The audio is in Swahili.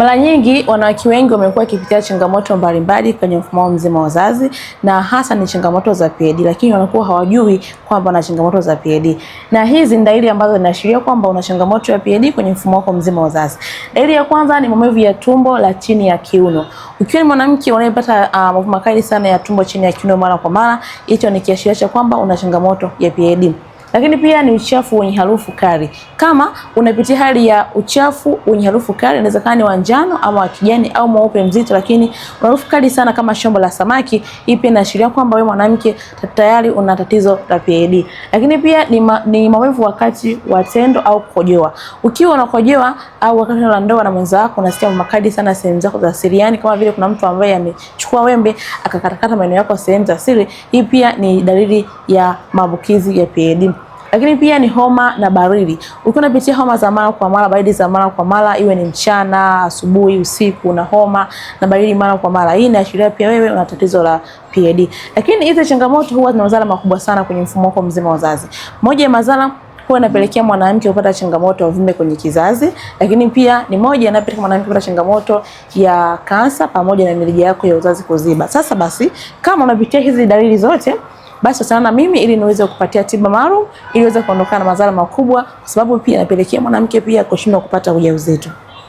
Mara nyingi wanawake wengi wamekuwa wakipitia changamoto mbalimbali kwenye mfumo mzima wa uzazi na hasa ni changamoto za PID, lakini wanakuwa hawajui kwamba wana changamoto za PID. Na hizi ni dalili ambazo zinaashiria kwamba una changamoto ya PID kwenye mfumo wako mzima wa uzazi. Dalili ya kwanza ni maumivu ya tumbo la chini ya kiuno. Ukiwa ni mwanamke unayepata maumivu makali sana ya tumbo chini ya kiuno mara kwa mara, hicho ni kiashiria cha kwamba una changamoto ya PID. Lakini pia ni uchafu wenye harufu kali. Kama unapitia hali ya uchafu wenye harufu kali, inawezekana ni wa njano ama wa kijani au mweupe mzito, lakini una harufu kali sana kama shombo la samaki, hii pia inaashiria kwamba wewe mwanamke tayari una tatizo la PID. Lakini pia ni maumivu wakati wa tendo au kukojoa. Ukiwa unakojoa au wakati wa ndoa na mwenza wako, unasikia makali sana sehemu zako za siri, yani kama vile kuna mtu ambaye amechukua wembe akakatakata maeneo yako sehemu za siri, hii pia ni dalili ya maambukizi ya PID. Lakini pia ni homa na baridi. Ukiwa unapitia homa za mara kwa mara, baridi za mara kwa mara, iwe ni mchana, asubuhi, usiku, na homa na baridi mara kwa mara, hii inaashiria pia wewe una tatizo la PID. Lakini hizi changamoto huwa zina madhara makubwa sana kwenye mfumo wako mzima wa uzazi. Moja ya madhara huwa inapelekea mwanamke kupata changamoto ya uvimbe kwenye kizazi, lakini pia ni moja inapelekea mwanamke kupata changamoto ya kansa pamoja na mirija yako ya uzazi kuziba. Sasa basi, kama unapitia hizi dalili zote, basi wasiliana na mimi ili niweze kukupatia tiba maalum ili uweze kuondokana na madhara makubwa, kwa sababu pia inapelekea mwanamke pia kushindwa kupata ujauzito.